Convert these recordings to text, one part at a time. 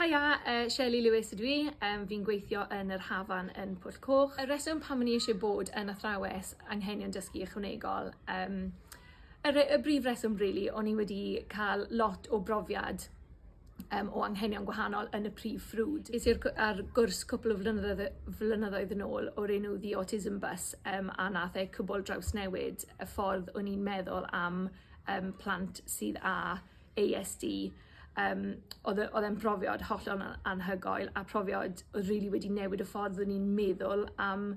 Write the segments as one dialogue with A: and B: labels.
A: Haia, Shirley Lewis ydw i, fi'n gweithio yn yr Hafan yn Pwll Coch. Y reswm pam o'n i eisiau bod yn athrawes anghenion dysgu ychwanegol, um, y, y brif reswm really, o'n i wedi cael lot o brofiad um, o anghenion gwahanol yn y prif ffrwd. Es i'r ar gwrs cwpl o flynyddoedd, flynyddoedd yn ôl o'r enw The Autism Bus um, a nath e cwbl drawsnewid y ffordd o'n i'n meddwl am um, plant sydd â ASD. Um, oedd e, oedd e'n profiad hollol anhygoel a profiad oedd rili really wedi newid y ffordd o'n i'n meddwl am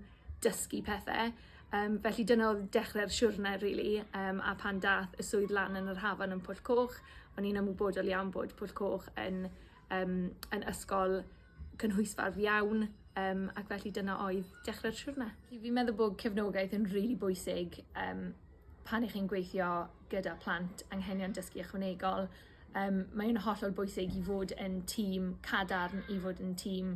A: dysgu pethau. Um, felly dyna oedd dechrau'r siwrne, really, um, a pan dath y swydd lan yn yr Hafan yn Pwll Coch, o'n i'n ymwybodol iawn bod Pwll Coch yn, um, yn ysgol cynhwysfawr iawn, um, ac felly dyna oedd dechrau'r siwrne. Fi'n meddwl bod cefnogaeth yn rili really bwysig um, pan 'ych chi'n gweithio gyda plant anghenion dysgu ychwanegol. Um, mae'n hollol bwysig i fod yn tîm cadarn, i fod yn tîm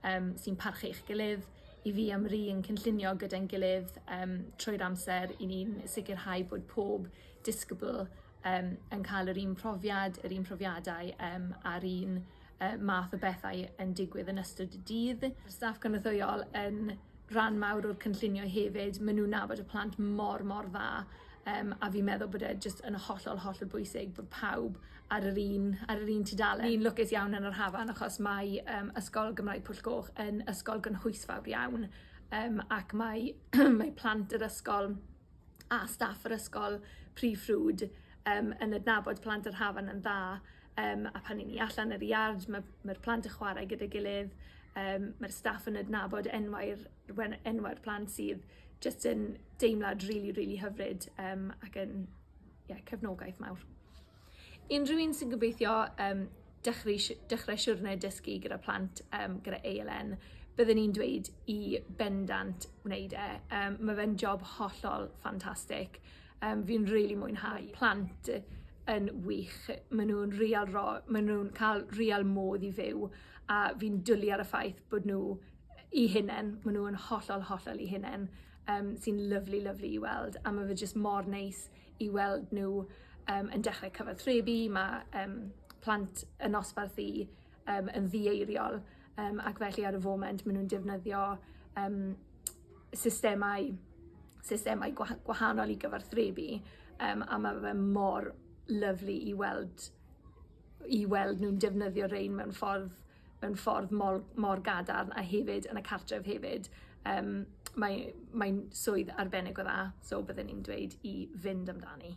A: um, sy'n parchu eich gilydd, i fi am ri yn cynllunio gyda'n gilydd um, trwy'r amser i ni'n sicrhau bod pob disgybl um, yn cael yr un profiad, yr un profiadau um, a'r un uh, math o bethau yn digwydd yn ystod y dydd. Staff cynorthwyol yn rhan mawr o'r cynllunio hefyd, maen nhw'n nabod y plant mor, mor dda. Um, a fi'n meddwl bod e jyst yn hollol, hollol bwysig bod pawb ar yr un, ar yr un tudalen. Ni'n lwcus iawn yn yr Hafan achos mae um, Ysgol Gymraeg Pwll Goch yn ysgol gynhwysfawr iawn um, ac mae, mae plant yr ysgol a staff yr ysgol prif ffrwd um, yn adnabod plant yr Hafan yn dda um, a pan 'y ni allan yr iard mae'r mae plant yn chwarae gyda'i gilydd, um, mae'r staff yn adnabod enwau'r, enwau'r plant sydd jyst yn deimlad really, really hyfryd um, ac yn yeah, cefnogaeth mawr. Unrhyw un sy'n gobeithio um, dechrau, dechrau siwrne dysgu gyda plant um, gyda ALN, byddwn ni'n dweud i bendant wneud e. Um, mae fe'n job hollol ffantastig. Um, fi'n rili really mwynhau. Plant yn wych. Maen nhw'n real ro, maen nhw'n cael real modd i fyw a fi'n dwlu ar y ffaith bod nhw i hunain, maen nhw yn hollol, hollol i hunain, um, sy'n lyflu, lyflu i weld a mae fe jyst mor neis i weld nhw um, yn dechrau cyfathrebu, mae um, plant yn nosbarth i um, yn ddieiriol um, ac felly ar y foment maen nhw'n defnyddio um, systemau, systemau gwahanol i gyfathrebu um, a mae fe mor lyflu i weld, i weld nhw'n defnyddio rein mewn ffordd, mewn ffordd mor, mor gadarn a hefyd yn y cartref hefyd. Um, mae, mae'n swydd arbennig o dda, so byddwn ni'n dweud i fynd amdani.